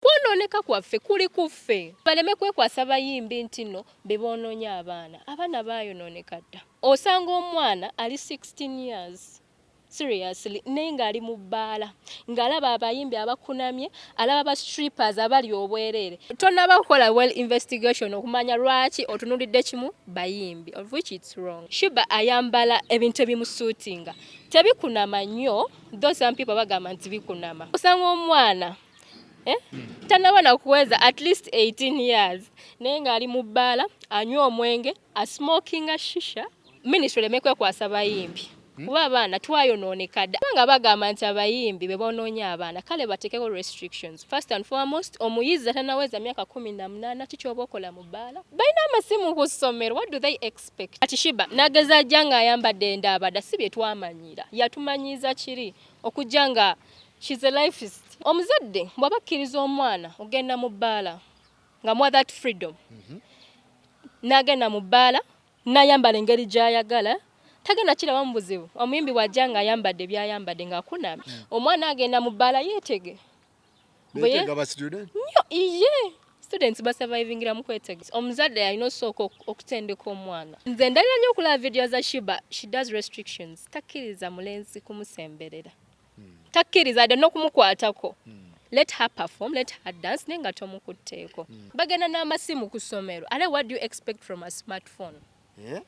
Kwonooneka kwaffe kuli kuffe. Baleme kwekwasa bayimbi nti nno be boonoonye abaana. Abaana baayonooneka dda. Osanga omwana ali 16 years seriously naye ng'ali mu bbaala, ng'alaba abayimbi abakunamye, alaba ba strippers abali obwereere. Tonnaba kukola well investigation okumanya lwaki otunuulidde kimu bayimbi, of which it's wrong. Sheebah ayambala ebintu ebimusuutinga. Tebikunama nnyo, though some people bagamba nti bikunama. Osanga omwana tanaba nakuweza at least 18 years naye ng'ali mu bbaala, anywa omwenge, asmokinga shisha. Ministry ereme kwekwasa bayimbi kuba abaana twayonooneka dda. Kubanga bagamba nti abayimbi be boonoonya abaana, kale bateekeko restrictions. First and foremost, omuyizi atanaweza myaka 18, ki ky'oba okola mu bbaala? Balina amasimu ku ssomero, what do they expect? Kati Sheebah n'ageza ajja ng'ayambadde endaabada, si bye twamanyira. Yatumanyiiza kiri okujja nga she's a lifeist. Omuzadde bw'aba akkiriza omwana ogenda mu bbaala nga muwa that freedom, n'agenda mu bbaala n'ayambala engeri gy'ayagala, tagenda kirabamu buzibu. Omuyimbi bw'ajja ng'ayambadde by'ayambadde ng'akunamye, omwana agenda mu bbaala yeetege. Beetega ba student? Nnyo iye. Students basurvivingira mu kwetega. Omuzadde alina osooka okutendeka omwana. Nze ndalira nnyo okulaba video za Sheebah, she does restrictions. Takkiriza mulenzi kumusemberera. Takkiriza adde n'okumukwatako. Let her perform, let her dance, naye nga tomukutteeko. Bagenda n'amasimu ku ssomero. Ate what do you expect from a smartphone? Eh?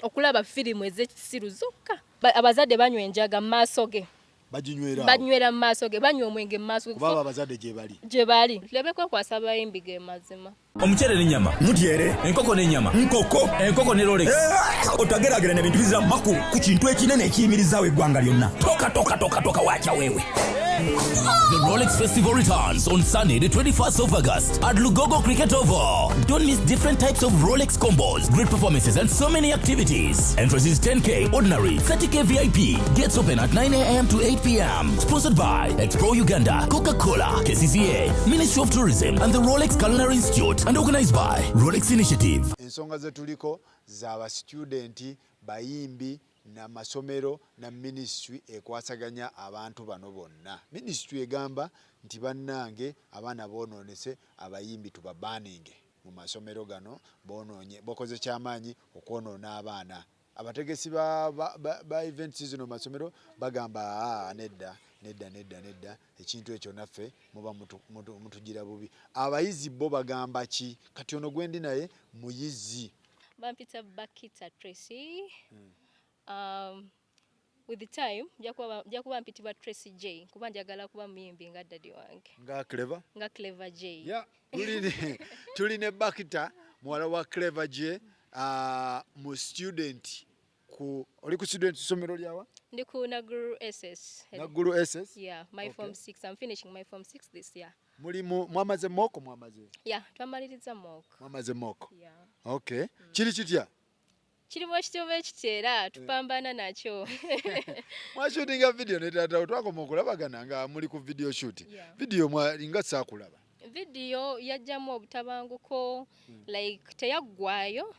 Okulaba firimu ez'ekisiru zokka. Abazadde banywa enjaga mu maaso ge. Baginywera awo. Banywera mu maaso ge, banywa omwenge mu maaso ge. Kuba abo abazadde gye bali. Gye bali. Tuleme kwekwasa bayimbi, ge mazima. Omuceere n'ennyama. Mutyere. Enkoko n'ennyama. Nkoko. Enkoko ne Rolex. Eh, otageraageranya bintu bizira makulu ku kintu ekinene ekiyimirizaawo eggwanga lyonna. Toka, toka, toka, toka, wacha wewe. The Rolex Festival returns on Sunday, the 21st of August at Lugogo Cricket Oval. Don't miss different types of Rolex combos, great performances, and so many activities. Entrance is 10K ordinary, 30K VIP. Gates open at 9 a.m. to 8 p.m. Sponsored by Explore Uganda, Coca Cola, KCCA, Ministry of Tourism, and the Rolex Culinary Institute, and organized by Rolex Initiative. Ensonga ze tuliko za student, bayimbi n'amasomero na ministry ekwasaganya abantu bano bonna. Ministry egamba nti bannange, abaana boonoonese, abayimbi tubabaninge mu masomero gano, boonoonye, bakoze kyamaanyi okwonoona abaana. Abategesi ba events zino mu masomero bagamba, aa, nedda, nedda, nedda, nedda, ekintu ekyo naffe muba mutugira bubi. Abayizi bo bagamba ki? Kati ono gwendi naye muyizi. Bampita Bakita Tracy. With the time nja kuba mpitibwa Tracy J kuba njagala kuba muyimbi nga daddy wange. Nga Clever. Nga Clever J. Ya, tuli ne Bakita, muwala wa Clever J, mu student ku oli ku student somero lyawa? Ndi ku Naguru SS. Naguru SS. Yeah, my form 6. I'm finishing my form 6 this year. Muli mu mwamaze mock, mwamaze? Yeah, twamaliriza mock. Mwamaze mock. Yeah. Okay, kiri kitya? Kirimu ekitimu ekiti era tupambana nakyo. Mwashootinga video ne taata, twakoma okulabagana nga muli ku video shoot. Yeah. Video nga saakulaba. Video yajjamu obutabanguko, like teyaggwayo.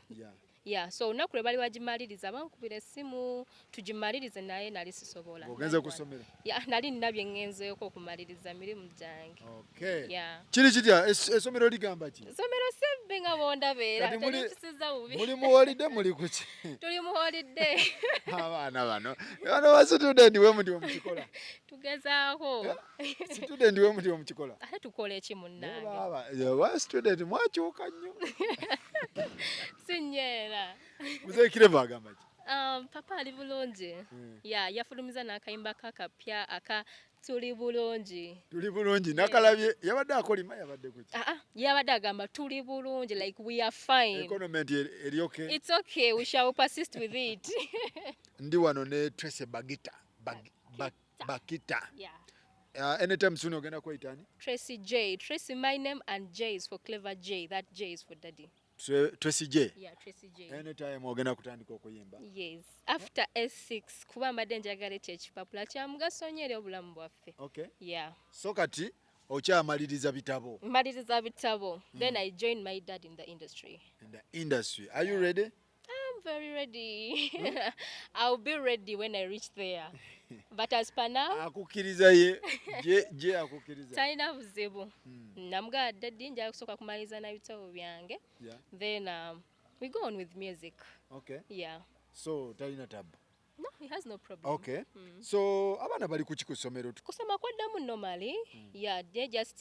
Yeah, so olunaku lwe bali bagimaliriza bankubira essimu tugimalirize, naye nali sisobola. Ng'ogenze ku ssomero? Yeah, nali nina bye ŋŋenzeeko okumaliriza mirimu gyange. Okay. Yeah. Kiri kitya? Essomero ligamba ki? Essomero sebbe nga bondaba era Kati terikisiza bubi. Muli mu holiday, muli kuki? Tuli mu holiday. Abaana bano ba student we muti mukikola. Tugezaako. Student we muti mukikola. Ate tukola eki munnange? Baba, ba student mwakyuka nnyo. Si nnyo era. Muzeeyi Clever agamba ki? Papa ali bulungi. Yeah, yafulumiza n'akayimba kakapya aka "Tuli Bulungi". "Tuli Bulungi" nakalabye, yabadde akolima, yabadde kuki? Ah, ah, yabadde agamba tuli bulungi, like we are fine. Economy nti eri okay. It's okay, we shall persist with it. Ndi wano ne Tracy Bagita. Bakita. Yeah. Anytime soon ogenda kweyita ani? Tracy J. Tracy my name and J is for Clever J. That J is for daddy. Tracy J. Yeah, Tracy J. Anytime ogenda kutandika okuyimba? Yes. After S6, kuba mbadde njagala ekyo ekipapula kya mugaso nnyo eri obulamu bwaffe. Okay. Yeah. So kati okyamaliriza bitabo? Maliriza bitabo. Then I join my dad in the industry. In the industry. Are you ready? I'm very ready. I'll be ready when I reach there. But as per now, Akukkiriza ye je akukkiriza? Talina buzibu. Namugamba, "Daddy, njagala kusooka kumaliriza na bitabo byange, then we go on with music." Yeah. So talina tabu? No, he has no problem. Okay, so abaana bali kuki ku ssomero? Kusoma kwaddamu normally. Yeah, they just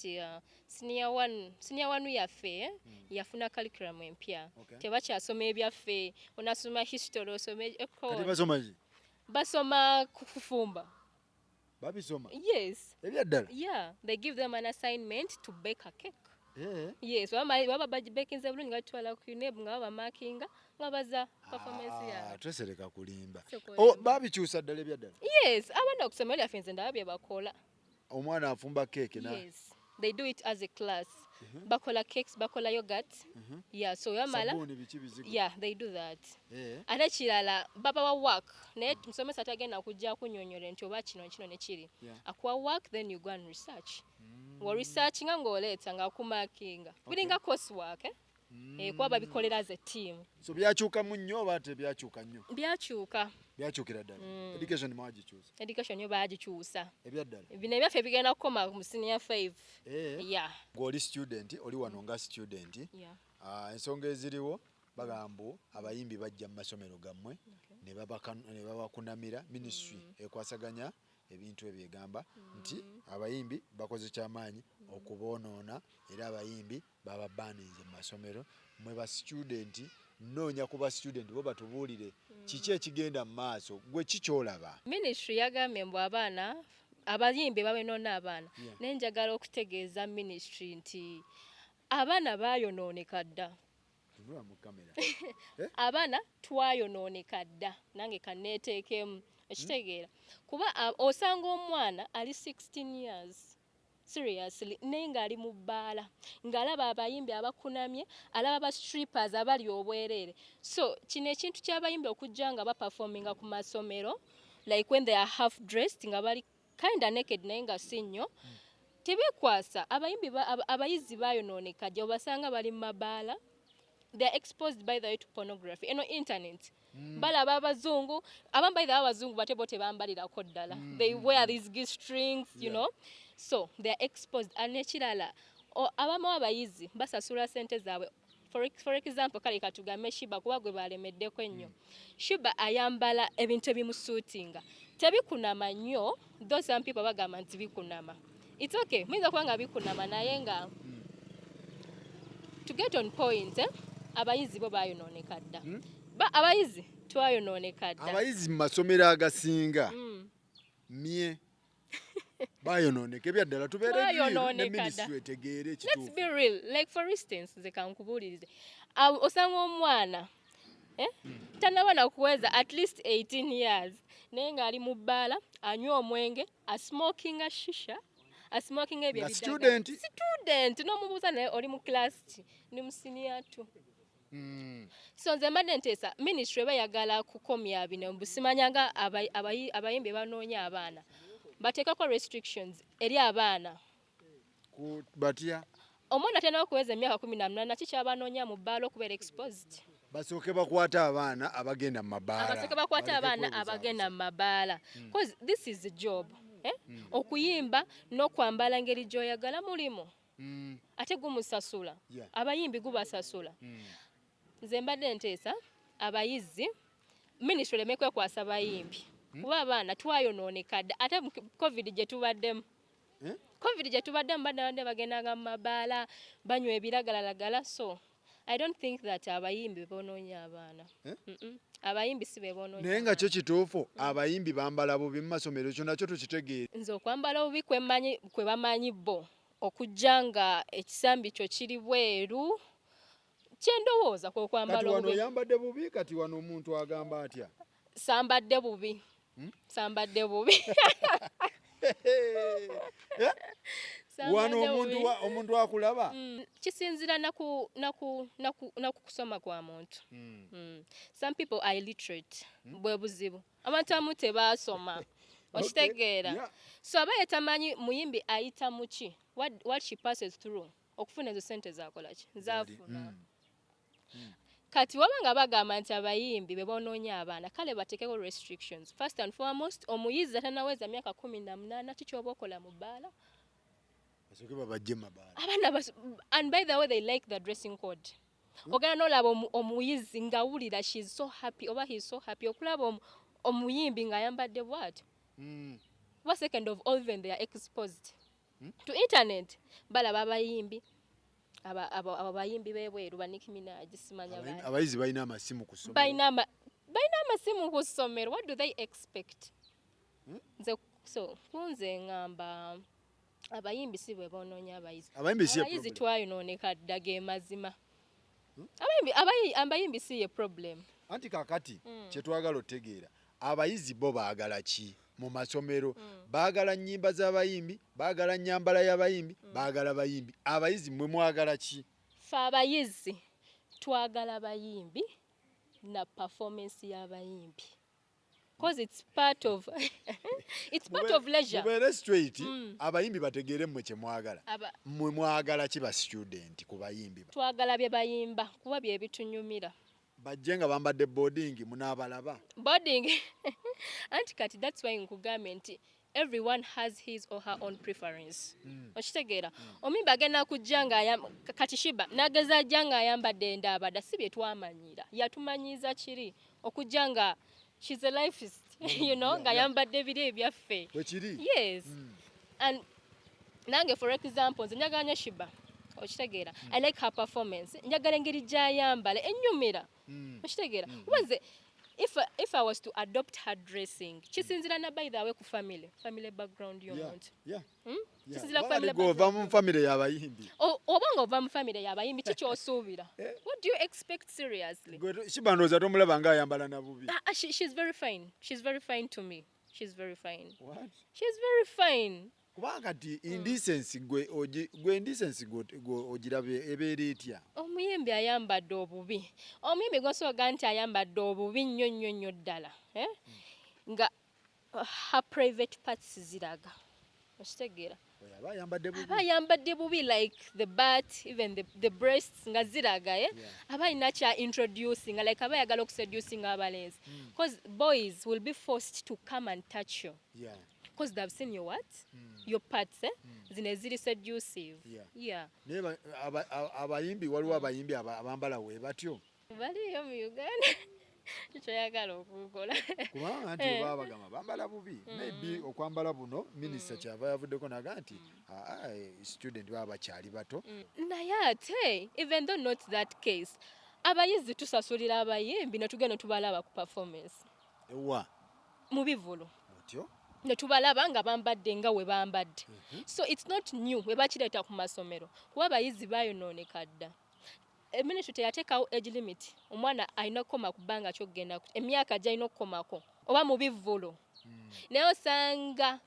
senior one yaffe, eh, yafuna curriculum empya. Tebakyasoma ebyaffe, onasoma history, osome Kati econ. Basoma ki? Basoma kufumba. Babisoma? Yes. Ebyaddala? Yeah, they give them an assignment to bake a cake. Yes, baba bagibakinze bulungi, nga batwala ku UNEB, nga babamakinga, nga baza performance Ah, yaabwe. twesereka kulimba. Sikulimba. Oh, babikyusa ddala ebyaddala? Yes, abaana ku ssomero lyaffe nze ndaba bye bakola. Omwana afumba keeke na Yes, they do it as a class. Bakola cakes, bakola yogurt. Yeah, so bamala Sabuuni, biki, bizigo? Yeah, they do that. Ate kirala, babawa work, naye musomesa tagenda kujja kunyonyola nti oba kino kino ne kiri. Akuwa work, then you go and research. Wa researchinga ng'oleeta ng'akumakinga, biringa course work, eh? Eh, kuba babikolera as a team. So byakyukamu nnyo oba tebyakyuka nnyo? Byakyuka. Byakyukira ddala? Education mwagikyusa? Education yo bagikyusa. Ebyaddala? Bino ebyaffe bigenda kukoma mu senior 5. Yeah. Ng'oli student, oli wano nga student, ah, ensonga eziriwo bagamba mbu abayimbi bajja mu masomero gammwe ne babakunamira. Ministry ekwasaganya ebintu ebyo egamba nti abayimbi bakoze kyamaanyi okuboonoona, era abayimbi bababaninze mu masomero. Mwe ba student, nnoonya ku ba student bo batubuulire kiki ekigenda mu maaso. Gwe kikyolaba? Ministry yagambye mbu abaana abayimbi babenoona abaana. Naye njagala okutegeeza ministry nti abaana baayonooneka dda. Tunula mu kamera. Abaana twayonooneka dda, nange kanneeteekemu, ekitegeera kuba osanga omwana ali 16 years, seriously, naye ng'ali mu bbaala, ng'alaba abayimbi abakunamye, alaba ba strippers abali obwereere. So kino ekintu ky'abayimbi okujja nga baperforminga ku masomero, like when they are half dressed, nga bali kinda naked, naye nga si nnyo, tebekwasa. Abayimbi abayizi bayonooneka gye obasanga bali mu mabaala. They are exposed, by the way, to pornography eno internet. Balaba abazungu abamu, by the way, abazungu bate bo tebambalirako ddala. They wear these g strings, you know, so they are exposed. And nekirala, abamu abayizi basasula sente zaabwe. For example, kale katugambe Sheebah, kuba gwe balemeddeko ennyo. Sheebah ayambala ebintu ebimusuutinga, tebikunama nnyo, though some people bagamba nti bikunama. It's okay, muyinza kuba nga bikunama, naye nga to get on point, eh, abayizi bo bayonooneka dda. Abayizi twayonooneka dda. Abayizi mu masomero agasinga mye bayonooneka ebyaddala. Tubeere real ne Twayonooneka dda. ministry etegeere Let's ekituufu. be real. Like for instance, nze kankubuulirize. Osanga omwana, eh? Tanaba nakuweza at least 18 years, naye ng'ali mu bbaala, anywa omwenge, asmokinga shisha, asmokinga ebyo Nga ebiddagala. student? Student. N'omubuuza, "Naye oli mu class ki?" "Ndi mu senior two." So nze mbadde nteesa ministry eba yagala kukomya bino busimanyanga abayimbi banoonya abaana, bateekako restrictions eri abaana. Batya? Omwana talina okuweza emyaka 18, kikyabanoonya mu bbaala okubeera exposed. Basooke bakwate abaana abagenda mu mabaala. Abasooke bakwate Baleke abaana kwebuzaabuza. Abagenda mu mabaala, cause this is a job, eh? Okuyimba n'okwambala ngeri gy'oyagala mulimu, ate gumusasula. Abayimbi gubasasula. Nze mbadde nteesa abayizi, ministry ereme kwekwasa bayimbi, kuba abaana twayonooneka dda. Ate mu COVID gye tubaddemu, Eh? COVID gye tubaddemu, badde bagendanga mu mabaala, banywa ebiragalalagala. So I don't think that abayimbi bonoonya abaana. Eh? Abayimbi si be bonoonya Naye nga kyo abaana. kituufu abayimbi bambala bubi mu masomero? Ekyo nakyo tukitegeere. Nze okwambala obubi kwemmanyi kwe bamanyi bo, okujja nga ekisambi kyo kiri bweru, kyendowooza kwe Kati kwambala wano obubi. oyambadde bubi, kati wano omuntu agamba atya? Sambadde bubi, sambadde bubi. Eh? Wano Sambadde omuntu bubi. omuntu akulaba. Kisinziira naku kusoma kwa muntu. Some people are illiterate, bwe buzibu. Abantu abamu tebaasoma, okitegeera? So aba yetamanyi muyimbi ayita muki, what she passes through okufuna ezo sente zakola ki, zaafuna. Kati waba nga bagamba nti abayimbi be bonoonya abaana, kale bateekeko restrictions. First and foremost, omuyizi atanaweza myaka 18, kikyoba okola mu bbaala? Basooke babajje mu mabaala. Abaana and by the way, they like the dressing code. Ogenda n'olaba omuyizi ng'awulira she's so happy oba he's so happy okulaba omuyimbi ng'ayambadde bw'atyo. Oba second of all, even they are exposed to internet, balaba abayimbi abo bayimbi b'ebweru, ba Nicki Minaj, simanya baani. Abayizi balina amasimu ku ssomero. Balina amasimu ku ssomero. What do they expect? Nze so kunze ŋŋamba abayimbi si bwe bonoonya abayizi. Abayimbi si ye Abayizi problem. twayonooneka dda, ge mazima. Abayimbi si ye problem. Anti kakati kyetwagala otegeera, abayizi bo baagala ki mu masomero? Baagala nnyimba z'abayimbi, baagala nnyambala y'abayimbi, baagala bayimbi? Abayizi mmwe mwagala ki? Fe abayizi twagala bayimbi na performance y'abayimbi, cause it's part of leisure. Mubeere straight, abayimbi bategeere mmwe kye mwagala. Mmwe mwagala ki ba student ku bayimbi? Twagala bye bayimba kuba bye bitunyumira. Bajje nga bambadde boarding, munaabalaba? Boarding, anti kati that's why nkugambye nti everyone has his or her own preference. Okitegeera? Omuyimbi agenda kujja nga kati Sheebah nageza ajja ng'ayambadde endaabada, si bye twamanyira. Yatumanyiiza kiri okujja nga she's a lifist, ng'ayambadde biri ebyaffe. Bwekiri. Yes. And nange, for example, nze njagala nnyo Sheebah, okitegeera? I like her performance, njagala engeri gy'ayambala, ennyumira. Okitegeera? Kuba nze if I was to adopt her dressing, kisinzira na, by the way, ku family background y'omuntu. Kisinzira ku family. Ova mu family y'abayimbi. Oba nga ova mu family y'abayimbi, kikyosuubira? What do you expect, seriously? Sheebah ndowooza tomulaba ng'ayambala na bubi. Ah, ah, she's very fine. She's very fine to me. She's very fine. What? She's very fine. Kubanga kati indecency, gwe indecency gwe ogirabe ebeera etya? Omuyimbi ayambadde obubi, omuyimbi gwosobola nti ayambadde obubi nnyo nnyo nnyo ddala, eh? Nga her private parts ziraga, okitegeera? Oyo aba ayambadde bubi. Aba ayambadde bubi, like the butt, even the breasts nga ziraga, eh? Aba alina kya introducing, like aba ayagala okuseducing abalenzi, because boys will be forced to come and touch you because they've seen your what? Your parts, eh? Zino eziri seducive. Naye abayimbi, waliwo abayimbi abambala we batyo? Baliyo mu Uganda, kikyoyagala okukola. Kubanga nti baba bagamba bambala bubi, maybe okwambala buno, minisita kyava yavuddeko naga nti "Ah, ah, student baba bakyali bato." Naye ate even though not that case, abayizi tusasulira abayimbi ne tugenda tubalaba ku performance. Ewa? Mu bivulu. Otyo. Ne tubalaba nga bambadde nga we bambadde. So it's not new we bakireeta ku masomero, kuba abayizi bayonooneka dda. Ministry teyateekawo age limit, omwana alina okukoma ku bbanga kyokugenda emyaka gy'alina okukomako oba mu bivvulu. Naye osanga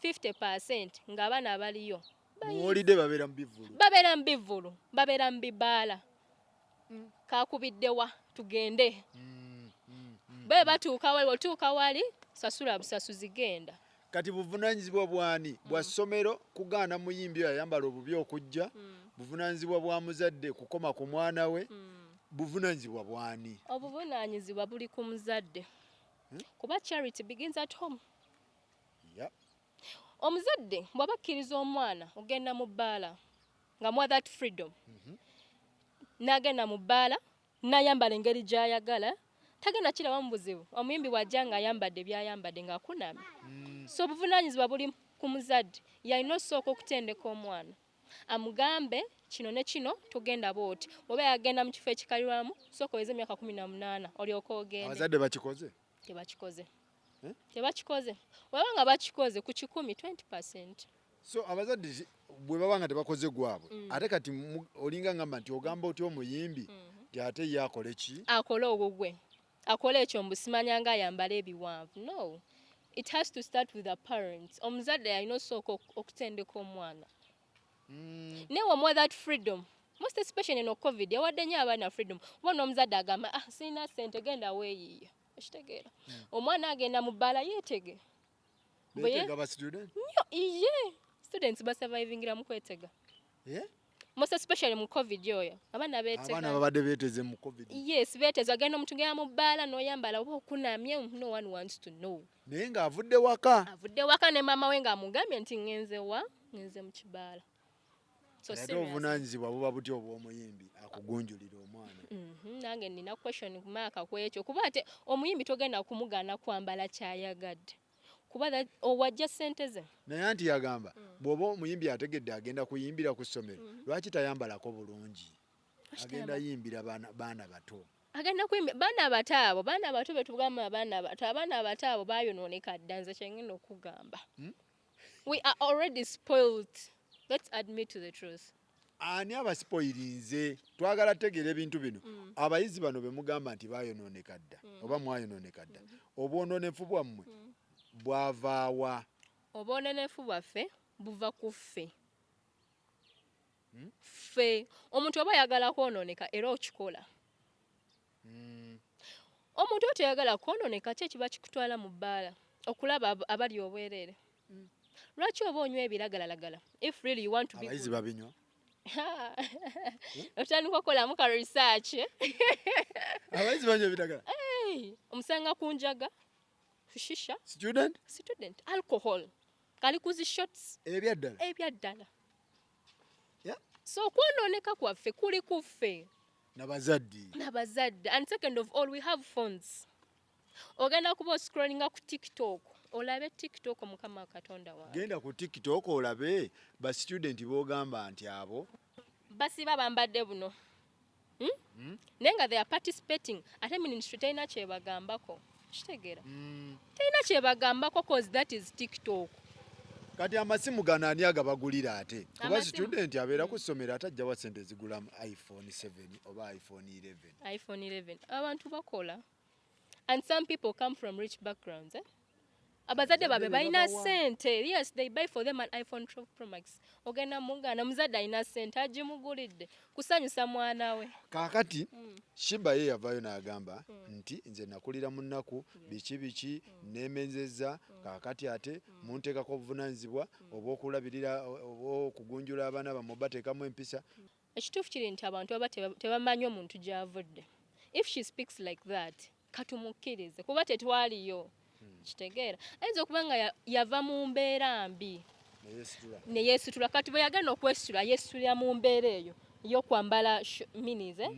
50 ng'abaana abaliyo Muwolidde babeera mu bivvulu. Babeera mu bivvulu, babeera mu bibaala. Kakubiddewa tugende, bwe batuuka wali, otuuka wali, sasula busasuzi, genda. Kati buvunaanyizibwa bwani? Bwa ssomero kugaana muyimbi oyo ayambala obubi okujja? Buvunaanyizibwa bwa muzadde kukoma ku mwana we? Buvunaanyizibwa bwani? Obuvunaanyizibwa buli ku muzadde, kuba charity begins at home. Omuzadde bw'aba akkiriza omwana ogenda mu bbaala nga muwa that freedom, n'agenda mu bbaala n'ayambala engeri gy'ayagala, tagenda kirabamu buzibu omuyimbi bw'ajja ng'ayambadde by'ayambadde ng'akunamye. So obuvunaanyizibwa buli ku muzadde, yalina osooka okutendeka omwana, amugambe kino ne kino, togenda bw'oti, oba yagenda mu kifo ekikalirwamu, sooka oweze emyaka 18 olyoke ogende. Abazadde bakikoze? Tebakikoze. Eh? Tebakikoze. Waba nga bakikoze, ku 100, 20. So abazadde bwe baba nga tebakoze gwabwe, ate kati olinga ngamba nti ogamba otya omuyimbi nti ate ye akole ki? Akole ogugwe, akole ekyo mbu simanya nga ayambala ebiwanvu. No, it has to start with the parents. Omuzadde alina osooka okutendeka omwana. Naye wamuwa that freedom, most especially eno COVID yawadde nnyo abaana freedom, kuba n'omuzadde agamba, "Ah, sirina sente, genda weeyiiya." Okitegeera? Omwana agenda mu bbaala yeetege. Beetega ba student? Nnyo, iye students basurvivingira mu kwetega. Eh? Most especially mu COVID oyo, abaana beetega. Abaana babadde beeteze mu COVID. Yes, beeteze. Agenda omuntu genda mu bbaala n'oyambala oba okunamye, no one wants to know. Naye ng'avudde waka. Avudde waka ne maama we ng'amugambye nti ŋŋenze wa, ŋŋenze mu kibaala. So ate serious. Obuvunaanyizibwa buba butya obw'omuyimbi akugunjulira omwana? Nange nina question mark ku ekyo, kuba ate omuyimbi togenda kumugaana kwambala kyayagadde, kuba owajja ssente ze. Naye anti yagamba bw'oba omuyimbi ategedde agenda kuyimbira ku ssomero, lwaki tayambalako bulungi? Agenda yimbira baana bato. Agenda kuyimba baana bato. Abo baana bato betugamba abaana bato, abaana bato abo bayonooneka dda. Nze kyengenda okugamba, we are already spoiled. Let's admit to the truth. Ani abasipoyirinze? Twagala tegeera ebintu bino. Abayizi bano be mugamba nti bayonooneka dda oba mwayonooneka dda, obwononefu bwammwe bwavaawa? Obwononefu bwaffe buva ku ffe. Ffe omuntu oba ayagala kwonooneka era okikola. Omuntu oyo teyagala kwonooneka, ki ekiba kikutwala mu bbaala okulaba abali obwereere? Lwaki oba onywa ebiragalalagala if really you want to be Abayizi good? babinywa? Otandika okukolamu ka research. Abayizi banywa ebiragala? Hey, omusanga ku njaga, shisha. Student? Student, alcohol, kali kuzi shots. Ebyaddala? Ebyaddala. So okwonooneka kwaffe kuli ku ffe. Nabazadde. Nabazadde. And second of all, we have phones. Ogenda kuba oscrollinga ku TikTok, olabe TikTok, Mukama Katonda wange. Genda ku TikTok olabe ba student b'ogamba nti abo basiba bambadde buno, Naye nga they are participating, ate ministry terina kyebagambako. Kitegeera, terina kyebagambako, cause that is TikTok. Kati amasimu gano ani agabagulira ate? Kuba Amasimu- student abeera ku ssomero, ate ajjawa sente ezigula iPhone 7 oba iPhone 11? iPhone 11, abantu bakola, and some people come from rich backgrounds, eh? Abazadde baabwe balina Babawa. sente. Yes, they buy for them an iPhone 12 Pro Max. Ogenda mugana muzadde alina sente agimugulidde kusanyusa mwana we. Kaakati Sheebah ye yavaayo n'agamba nti nze nakulira mu nnaku, biki biki, neemezezza. Kaakati ate munteekako obuvunanyizibwa obw'okulabirira oba okugunjula abaana bammwe, bateekamu empisa. Ekituufu kiri nti abantu baba tebamanyi omuntu gy'avudde. If she speaks like that, katumukkirize, kuba tetwaliyo. Kitegeera, ayinza okuba nga yava mu mbeera mbi neyeesitula. Ne yeesitula. Kati bwe yagenda okwesitula, yeesitulira mu mbeera eyo ey'okwambala minis, eh?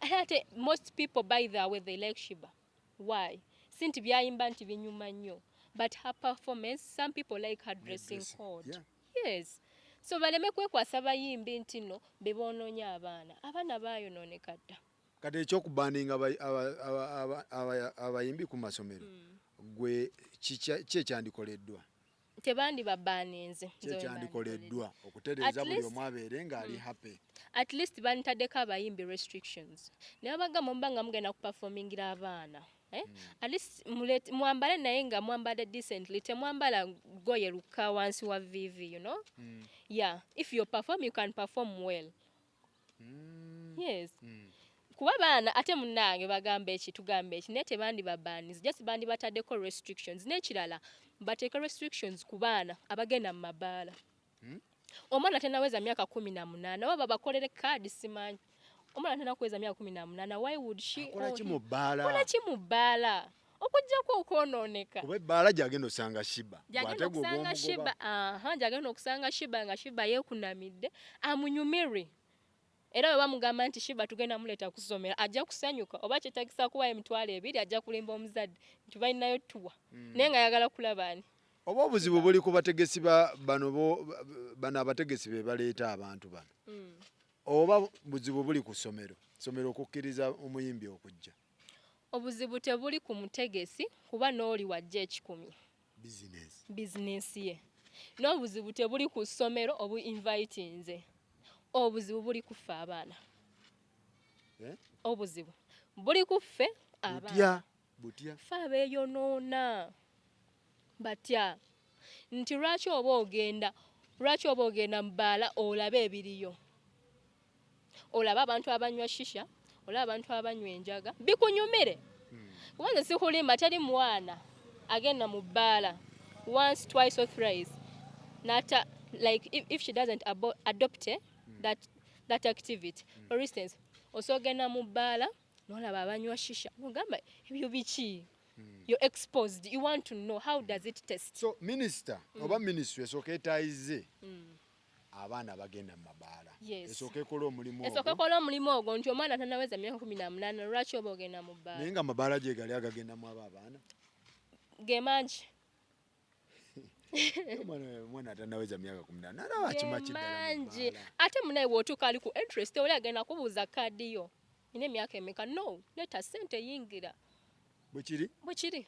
Ate ate most people, by the way, they like Sheebah. Why? Si nti byayimba nti binyuma nnyo, but her performance, some people like her dressing dressing, code. Yes, so baleme kwekwasa bayimbi nti nno be boonoonya abaana. Abaana baayonooneka dda. Kati ekyokubaninga abayimbi ku masomero, gwe ki ekyandikoleddwa? Tebandibabaninze. Ki ekyandikoleddwa okutereeza At buli least- omu abeere ng'ali happy? At least bantaddeko abayimbi restrictions, naye bagamba muba nga mugenda kuperformingira abaana, eh? At least mwambale, naye nga mwambadde decently. Temwambala goye lukka wansi wa vv. Yeah, if you perform, you can perform well. Yes, kuba baana ate munnange bagamba eki, tugamba eki, naye tebandibabanizi, just bandibataddeko restrictions. N'ekirala, bateeke restrictions ku baana abagenda mu mabaala. Omwana tenaweza myaka 18, oba babakolere kaadi, simanyi. Omwana tenakuweza myaka 18, why would she Akola or ki he- mu bbaala? Kola ki mu bbaala okuggyako okwonooneka? Kuba ebbaala gyagenda osanga Sheebah. Gyagenda Bw'ate gwe okusanga gw'omugoba. Sheebah, aha, gyagenda okusanga Sheebah, nga Sheebah yeekunamidde amunyumire. Era bwe bamugamba nti Sheebah tugenda muleeta ku ssomero, ajja kusanyuka. Oba kyetagisa kuwa 20,000, ajja kulimba omuzadde nti balinayo tuwa, naye nga ayagala kulaba ani? Oba obuzibu buli ku bategesi bano bano abategesi be baleeta abantu bano, oba buzibu buli ku ssomero, ssomero okukkiriza omuyimbi okujja? Obuzibu tebuli ku mutegesi, kuba n'oli wajja 100. Bizinesi. Bizinesi ye. N'obuzibu tebuli ku ssomero obu invitinze. Obuzibu buli ku ffe abaana. Eh? Obuzibu buli ku ffe abaana. Butya butya? Ffe abeeyonoona. Batya nti lwaki oba ogenda, lwaki oba ogenda mu bbaala olabe ebiriyo, olabe abantu abanywa shisha, olabe abantu abanywa enjaga, bikunyumire? Kuba nze sikulimba, teri mwana agenda mu bbaala once, twice or thrice nata like if she doesn't adopt, eh, that That activity, for instance, osogenda mu bbaala nolaba abanywa shisha, nogamba ebyo biki? You're exposed, you want to know how does it taste. So minister oba ministry esooka etayize abaana bagenda mu mabaala. Yes. Esooka ekola omulimu Esooka ogwo. ekola omulimu ogwo nti omwana tanaweza myaka 18, lwaki oba ogenda mu bbaala? Naye nga amabaala gye gali agagendamu abo abaana? Ge mangi. Omwana atanaweza myaka 18 alaba akima kiddala mu Mangi. bbaala. Ate munaye bw'otuuka ali ku interest, oli agenda kubuuza kaadi yo, nina emyaka emeka? No, leeta sente, yingira. Bwe kiri? Bwe kiri,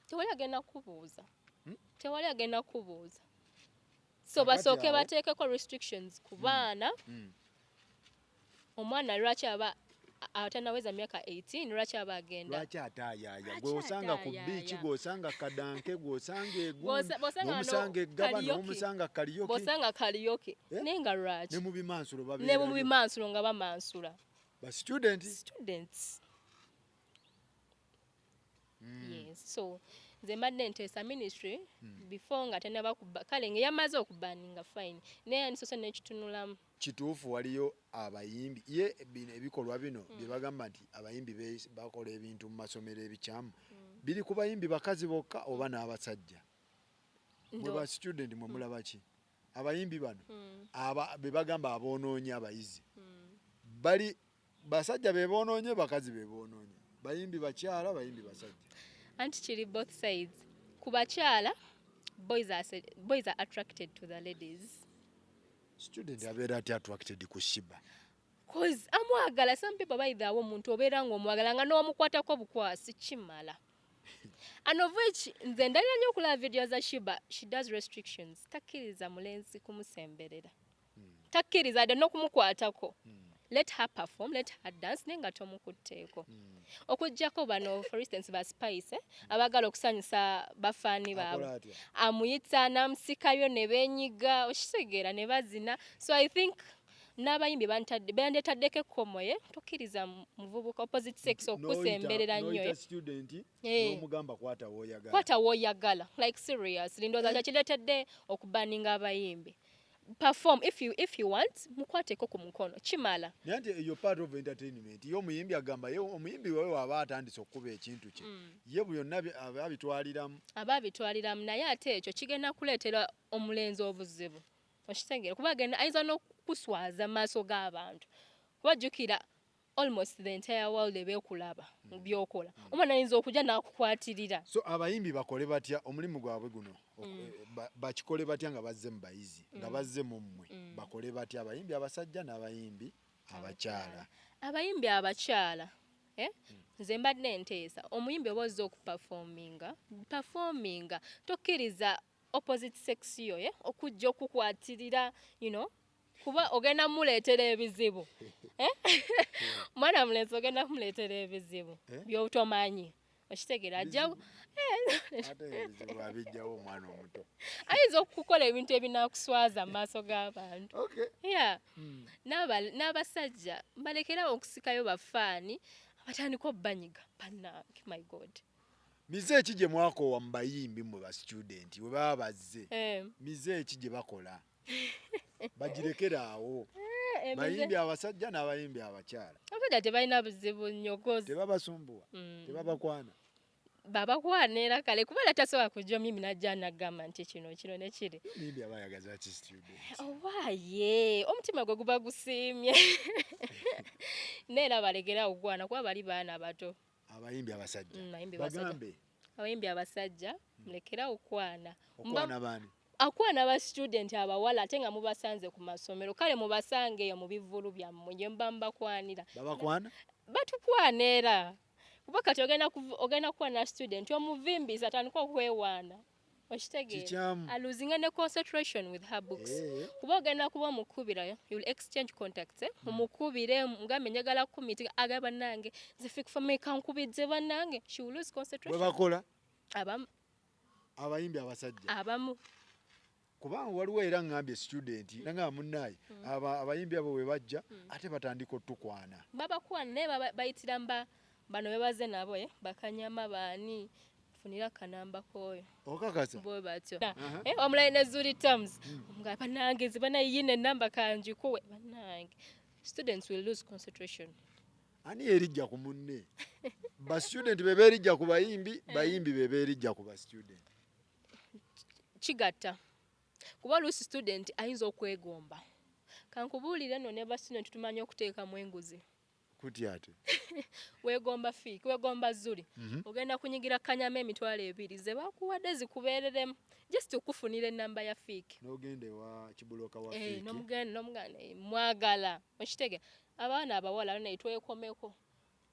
tewali agenda kubuuza. Tewali agenda kubuuza. So Kakati basooke bateekeko restrictions ku baana. Omwana lwaki aba atanaweza myaka 18, lwaki aba agenda? Lwaki ataayaaya? Lwaki Gw'osanga ku ataayaaya? biiki, gw'osanga kadanke, gw'osanga egundi, Bw'osanga wano n'omusanga eggaba, karaoke. n'omusanga karaoke. Bw'osanga karaoke. Eh? Naye nga lwaki? Ne mu bimansulo Ne mu babeerayo. bimansulo nga bamansula. Ba student. Students. Yes, so nze mbadde nteesa ministry before nga tenaba kuba, kale nga yamaze okubaninga, fine, naye yandisoose n'ekitunulamu. Kituufu waliyo abayimbi ye bino ebikolwa bino bye bagamba nti abayimbi bakola ebintu mu masomero ebikyamu, biri ku bayimbi bakazi bokka oba n'abasajja? Mwe ba student mwe mulaba ki? Abayimbi bano aba be bagamba aboonoonye abayizi, bali basajja be boonoonye, bakazi be boonoonye, bayimbi bakyala, bayimbi basajja? Anti kiri both sides. Ku bakyala, boys are attracted to the ladies. Student abeera ati attracted ku Sheebah? 'Cause amwagala. Some people bayithawo, omuntu obeera ng'omwagala nga n'omukwatako bukwasi kimala. And of which nze ndalira nnyo okulaba video za Sheebah. She does restrictions, takkiriza mulenzi kumusemberera, takkiriza dde n'okumukwatako. Let her perform, let her dance, naye nga tomukutteeko. Okuggyako bano, for instance, ba Spice, eh, abaagala okusanyusa bafaani Akola baabwe. Atya? Amuyita n'amusikayo ne beenyiga, okitegeera, ne bazina. So I think n'abayimbi bandetaddeko ekkomo ye tokkiriza muvubuka opposite sex okukusemberera nnyo. N'oyita Eh. student Eh. n'omugamba kwata w'oyagala. Kwata w'oyagala, like seriously, ndowooza kyakireetedde okubaninga abayimbi. Perform, if you want, mukwateko ku mukono, kimala. Naye nti eyo part of entertainment. Ye omuyimbi agamba ye omuyimbi wewe aba atandise okukuba ekintu kye, ye byonna aba abitwaliramu. Aba abitwaliramu, naye ate ekyo kigenda kuleetera omulenzi obuzibu, okitegeera, kuba agenda ayinza n'okuswaza mu maaso g'abantu, kuba jjukira almost the entire world ebeekulaba byokola. Omwana ayinza okujja n'akukwatirira. So abayimbi bakole batya omulimu gwabwe guno? Bakikole batya nga bazze mu bayizi, nga bazze mu mmwe? Bakole batya abayimbi abasajja n'abayimbi abakyala? Abayimbi abakyala, eh? Nze mbadde nteesa, omuyimbi oba ozze okuperforminga, performinga, tokkiriza opposite sex yo, eh? Okujja okukwatirira, kuba ogenda muleetera ebizibu, eh? Mwana mulenzi ogenda kumuleetera ebizibu Eh? byotomanyi, okitegeera, ajja Ate ebizibu abijjawo omwana omuto? Ayinza okukola ebintu ebinakuswaza mu maaso g'abantu. Yeah. N'abasajja balekerawo okusikayo bafaani batandika obbanyiga, bannange, my God. Mize eki gye mwakoowa mu bayimbi mmwe ba student we baba bazze? Eh, Mize eki gye bakola bagirekere awo? Emize- Bayimbi abasajja n'abayimbi abakyala. Abasajja tebalina buzibu nnyo 'cause Tebabasumbuwa? Tebabakwana? Babakwana era kale, kuba era tasobola kujja omuyimbi najja nagamba nti kino kino ne kiri. Omuyimbi aba ayagaza ki student? Owaaye omutima gwe guba gusiimye, naye era balekerawo okugwana kuba bali baana bato. Abayimbi abasajja? Abayimbi basajja. Bagambe. Abayimbi abasajja, mulekerawo okwana. Okwana baani? Akwana ba student abawala, ate nga mubasanze ku masomero. Kale mubasange eyo mu bivvulu byammwe gye muba mubakwanira. Babakwana? Batukwana era, kuba kati ogenda kukwana student omuvimbisa atandika okwewaana, okitegeera? Kikyamu. Alosinga ne concentration with her books. Kuba ogenda kuba omukubira, you'll exchange contacts, eh? Omukubire mugambe njagala kumeetinga, agamba bannange nze Fik Fameica nkubidde, bannange, she will lose Bwe concentration. bakola? Abamu. Abayimbi abasajja? Abamu. Kubanga waliwo era ngambye student nangamba munnaaye abayimbi abo bwe bajja ate batandika otukwana. Babakwana, naye bayitira mba bano bebaze nabo, eh? Bakanyama baani. Nfunira akanamba kooyo. Okakasa? Bwe batyo. Eh, wamulaye ne Zuri terms. Nga banange zibana yine namba kanjikuwe banange. Students will lose concentration. Ani yerijja ku munne? Ba student be berijja ku bayimbi, bayimbi be berijja ku ba student. Kigatta. Kuba oluusi student ayinza okwegomba. Kankubuulire nno ne ba student tumanyi okuteekamu enguzi. Kutya ate? Weegomba Fik, weegomba Zuri. Ogenda kunyigira kanyama 20,000 ze bakuwadde zikubeereremu just okufunira ennamba ya Fik. N'ogenda ewa kibuloka wa Eh, Fik. N'omugenda n'omuganda mwagala. Okitege abaana abawala naye twekomeko.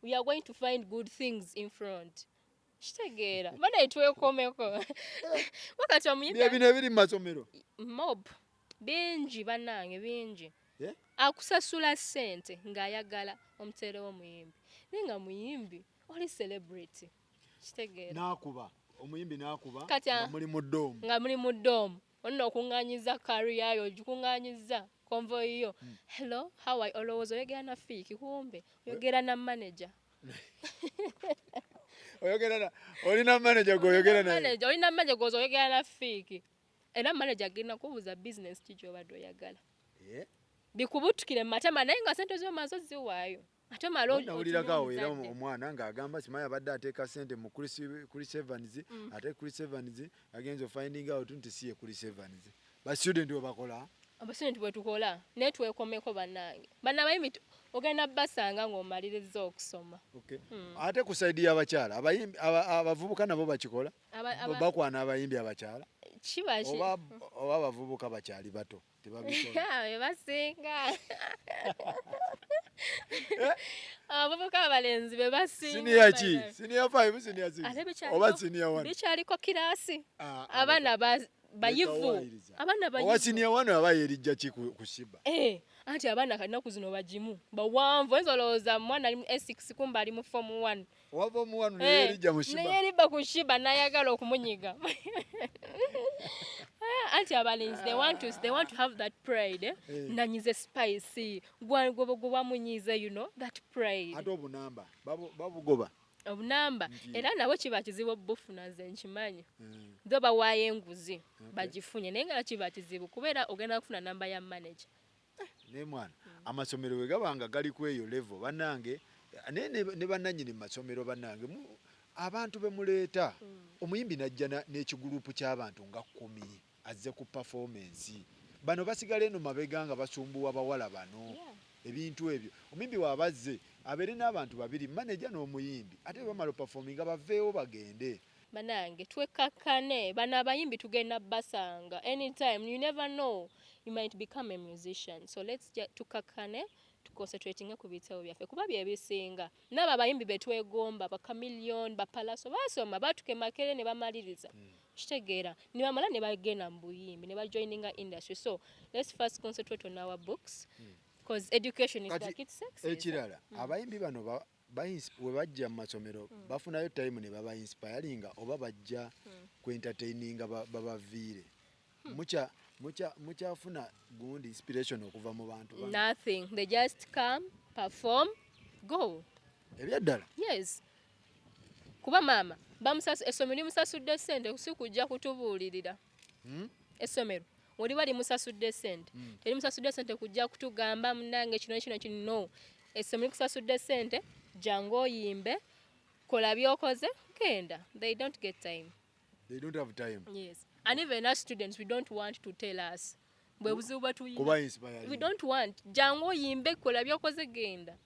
We are going to find good things in front. Kitegeera bana twekomeko. Wakati omuyimbi Bye bino ebiri mu masomero. Mob bingi bannange bingi. Eh? Akusasula ssente ng'ayagala omuteerewo muyimbi. Naye nga muyimbi oli celebrity. Kitegeera. N'akuba omuyimbi n'akuba Kati, nga muli mu doomu. Nga muli mu doomu. Olina okuŋŋaanyiza career yo, ogikuŋŋaanyiza convoy yo. Hello, how are you? Olowooza oyogera na Fik kumbe oyogera na manager. Oyogera na olina manager gw'oyogera naye. Manager, olina manager gw'oza oyogera na Fik. Era manager agenda kubuuza business ki gy'obadde oyagala. Eh? Bikubutukire mu matama naye nga ssente z'omaze oziwaayo. Ate omala Nawulirako awo era otunuuza dde. Omwana ng'agamba simanyi abadde ateeka ssente mu Chris Evans, ate Chris Evans agenze finding out nti si ye Chris Evans. Ba student bwe bakola? Aba student bwe tukola naye twekomeko bannange. Bano abayimbi ogenda basanga ng'omaliriza okusoma. Okay. Ate ku side y'abakyala, abayimbi abavubuka nabo bakikola? Bakwana abayimbi abakyala? Kiba ki- Oba abavubuka bakyali bato tebabikola? Be basinga. Abavubuka abalenzi be basinga. Senior ki? Senior 5, senior 6? Ate bikyaliko- Oba senior 1? Bikyaliko kiraasi. Ah, Abaana bayivu. Leka Abaana Owa bayivu. senior 1 aba yerijja ki ku Sheebah? Eh, anti abaana kati ennaku zino bagimu. Bawanvu, oyinza olowooza mwana ali mu S6 kumbe ali mu form 1. Owa form 1 naye yerijja mu Sheebah. Naye yerijja ku Sheebah n'ayagala okumunyiga. Anti abalenzi they want to have that pride. Eh? Eh. Nanyize Spice. Gwa gwa gwa bamunyize, you know, that pride. Ate obunamba babugoba. Obunamba era nabo kiba kizibu obufuna nze nkimanyi. Zo bawaayo enguzi bagifunye naye nga kiba kizibu kubeera ogenda kufuna namba ya manager. Naye mwana amasomero bwe gaba nga gali ku eyo level bannange naye ne bannannyini mu masomero bannange abantu be muleeta omuyimbi n'ajja n'ekigulupu ky'abantu nga 10 azze ku performance. Bano basigala eno mabega nga basumbuwa bawala bano. Ebintu ebyo omuyimbi w'abazze abeere n'abantu babiri, manager n'omuyimbi, ate bwe bamala performinga baveewo bagende. Bannange twekkakkane, bano abayimbi tugenda basanga anytime, you never know, you might become a musician. So let's tukakkane, tuconcentratinge ku bitabo byaffe kuba bye bisinga. N'abo abayimbi be twegomba, ba Chameleone, ba Pallaso basoma, baatuka e Makerere ne bamaliriza. Kitegeera, ne bamala ne bagenda mu buyimbi, ne bajoininga industry. So let's first concentrate on our books. Because education is Kati, the key to success. Ekirala, abayimbi bano we bajja mu masomero, bafunayo time ne baba inspiringa oba bajja ku entertaininga babaviire. Mukyafuna gundi inspiration okuva mu bantu bano? Nothing. They just come, perform, go. Ebyaddala? Yes. Kuba maama, essomero limusasudde ssente si kujja kutubuulirira. Essomero waliba limusasudde ssente. Terimusasudde ssente kujja kutugamba munnange kino kino kino, no. Essomero likusasudde ssente, jangu oyimbe, kola by'okoze, genda. They don't get time. They don't have time. Yes. And even us students, we don't want to tell us. Bwe buzibu bwe tuyina. Kuba inspiring. We don't want. Jangu oyimbe, kola by'okoze, genda.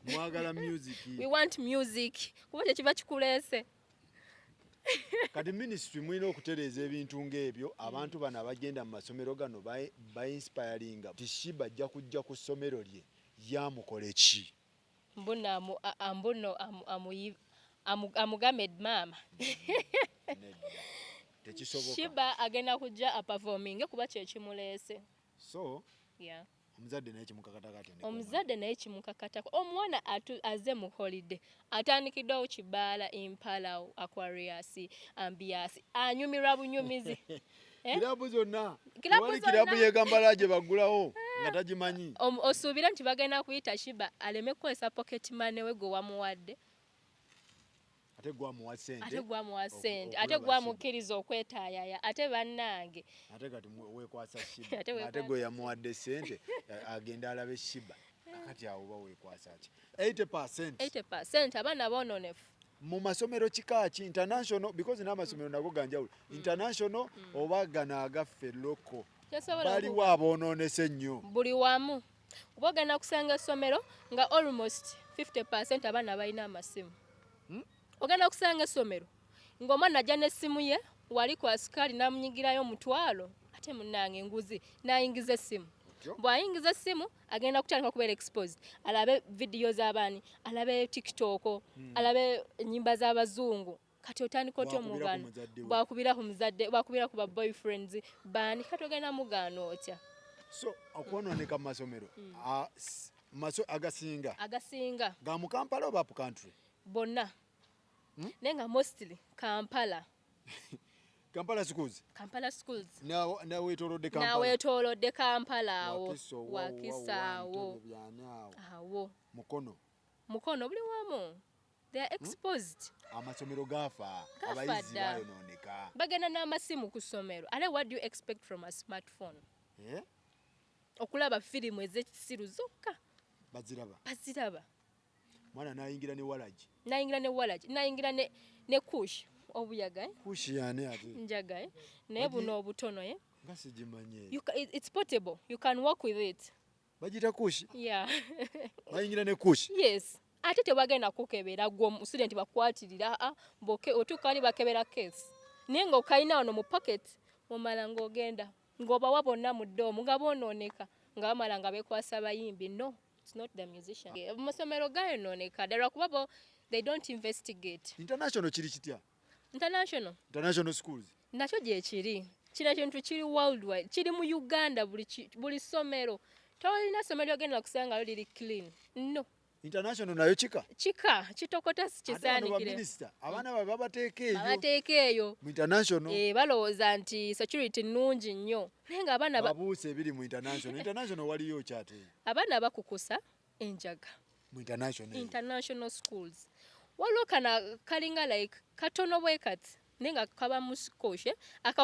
Mwagala music. We want music. Kuba kye kiba kikuleese. Kati ministry mulina okutereeza ebintu ng'ebyo, abantu bano abagenda mu masomero gano ba inspiringa. Ti Sheebah ajja kujja ku ssomero lye yamukole ki? Mbuno mbuno amugambe maama. Nedda. Tekisoboka. Sheebah agenda kujja aperforminge kuba kye kimuleese. So, Yeah. omuzadde naye kimukakatako atendeke Omuzadde naye kimukakatako. Omwana azze mu holiday, atandikiddewo kibaala, Impala, Aquarius, Ambiance, anyumirwa bunyumizi. Eh? Kirabu zonna. Kirabu Tewali zonna. kirabu y'e gye baggulawo nga tagimanyi. Osuubira nti bagenda kuyita Sheebah aleme kukozesa pocket money we gwe wamuwadde. Ate gwamuwa sente. Ate gwamuwa sente, Okulaba ate Sheebah. Gwamukkiriza okwetaayaya, ate bannange. Ate kati weekwasa Sheebah. Ate weekwasa. Ate gwe yamuwadde sente agenda alabe Sheebah. Kakati awo oba weekwasa ki? 80? 80 abaana boononefu. Mu masomero kika ki? International? Because n'amasomero nago ganjawulo. International oba gano agaffe local? Kyensobola Baliwo aboonoonese ennyo? Buli wamu, kuba ogenda kusanga essomero nga almost 50 abaana balina amasimu. Ogenda kusanga essomero ng'omwana ajja n'essimu ye wali ku asikaali n'amunyigirayo 500, ate munnange enguzi, n'ayingiza essimu. Otyo? Bw'ayingiza essimu, agenda kutandika okubeera exposed, alabe vidiyo z'abaani, alabe TikTok, alabe ennyimba z'abazungu. Kati otandika otya Bw'akubira ku omugaano? muzadde we. Bwakubira ku muzadde, bwakubira ku ba boyfriends baani, kati ogenda mugaana otya? So okwonooneka mu masomero agasinga Agasinga. Ga mu Kampala oba up country? Bonna, naye nga mostly Kampala. Kampala schools? Kampala schools. Naweetoolodde Kampala? Naweetoolodde Kampala awo. Wakiso, wa- Wakiso wa- awo. Entebbe, byani awo? Awo. Mukono? Mukono, buli wamu they are exposed. Amasomero gaafa? Gafa Abayizi dda. bayonooneka. Bagenda n'amasimu ku ssomero. Ate what do you expect from a smartphone? Eh? Okulaba firimu ez'ekisiru zokka. Baziraba. Baziraba. Mwana nayingira ne walagi. Nayingira ne walagi, nayingira ne kush, obuyaga, eh? Kush yani ate? Njaga, eh? Naye buno obutono, eh? Nga sigimanyi. It's portable, you can work with it. Bagiyita kush? Yeah. Bayingira ne kush? Yes, ate tebagenda kukebera gwe student bakwatirira a boke otuuka wali bakebera case, naye nga okalina wano mu pocket, omala ng'ogenda ng'obawa bonna mu dorm nga boonooneka, nga bamala nga beekwasa bayimbi. No, it's not the musician. Amasomero gayonooneka ddala kuba bo they don't investigate. International kiri kitya? International? International schools. Nakyo gyekiri. Kino ekintu kiri worldwide, kiri mu Uganda, buli ssomero. Tolina ssomero lyogenda kusangayo liri clean, no. International nayo kika? Kika kitokota, si Ate bano kisaanikire. baminisita abaana babe babateeka eyo. Babateeka eyo. Mu international. Eh, balowooza nti security nnungi nnyo, naye nga abaana Babuuse ebiri mu international. International waliyo kyate? Abaana bakukusa enjaga. Mu international eyo? International schools waliwo kana kalinga like katono bwe kati, naye nga kaba mu kush,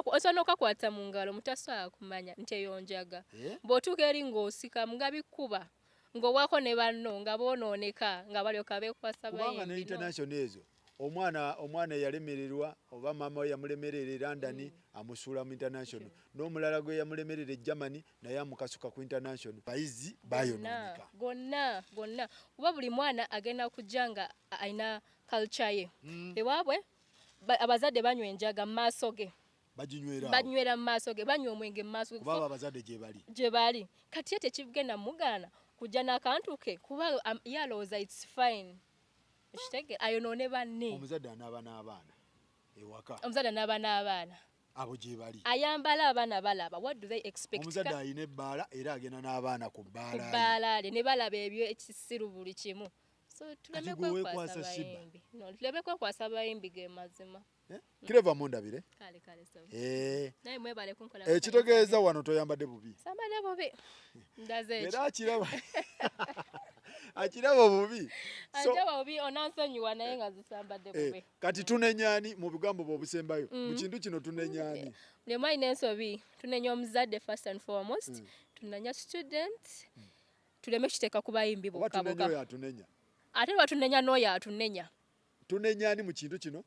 osobola n'okakwata mu ngalo mutasobola kumanya nti eyo njaga. Eh? Bw'otuuka eri ng'osika nga bikkuba, ng'owaako ne banno nga boonooneka, nga balyoka beekwasa Kubanga ne bayimbi, no. international ezo, omwana eyalemererwa oba maama we yamulemerera e London, amusuula mu international, n'omulala gwe yamulemerera e Germany naye amukasuka ku international. Bayizi bayonooneka. Gonna gonna, kuba buli mwana agenda kujja nga alina culture ye. Ewaabwe abazadde banywa enjaga mu maaso ge. Baginywera awo. Banywera mu maaso ge, banywa omwenge mu maaso ge. Kuba abo abazadde gye bali. Gye bali. Kati ye tekigenda mugaana kujja n'akantu ke, kuba ye alowooza it's fine. Ekitege ayonoone banne. Omuzadde anaaba n'abaana ewaka. Omuzadde anaaba n'abaana. Abo gye bali. Ayambala, abaana balaba. What do they expect? Omuzadde alina ebbaala era agenda n'abaana ku Ku bbaala ye. bbaala lye ne balaba ebyo ekisiru, buli kimu. So tuleme Kati gwe kwekwasa weekwasa Sheebah. bayimbi. No, tuleme kwekwasa bayimbi, ge mazima. Eh? Kireva mundabire. Kale kale, so Eh, naye mwebale kunkola. Ekitegeeza wano toyambadde bubi. Sambadde bubi, ndaze ekyo. Era akiraba bubi. So, Anjaba bubi, onansonyiwa, naye nga zisambadde bubi. Kati tunenyaani mu bigambo bw'obusembayo mu kintu kino? Tunenyaani? Buli omu alina ensobi. Tunenya omuzadde first and foremost, tunenya student, tuleme kiteeka ku bayimbi Oba bokka tunenya bokka. oyo atunenya? Ate lwatunenya n'oyo atunenya. Tunenyaani mu kintu kino?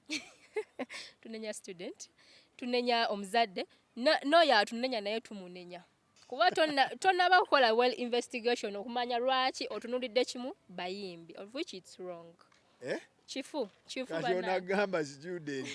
Tunenya student, tunenya omuzadde, n'oyo atunenya naye tumunenya, kuba tonnaba kukola well investigation okumanya lwaki otunulidde kimu bayimbi, of which it's wrong. Eh? Kifu kifu Kati bannange. onagamba student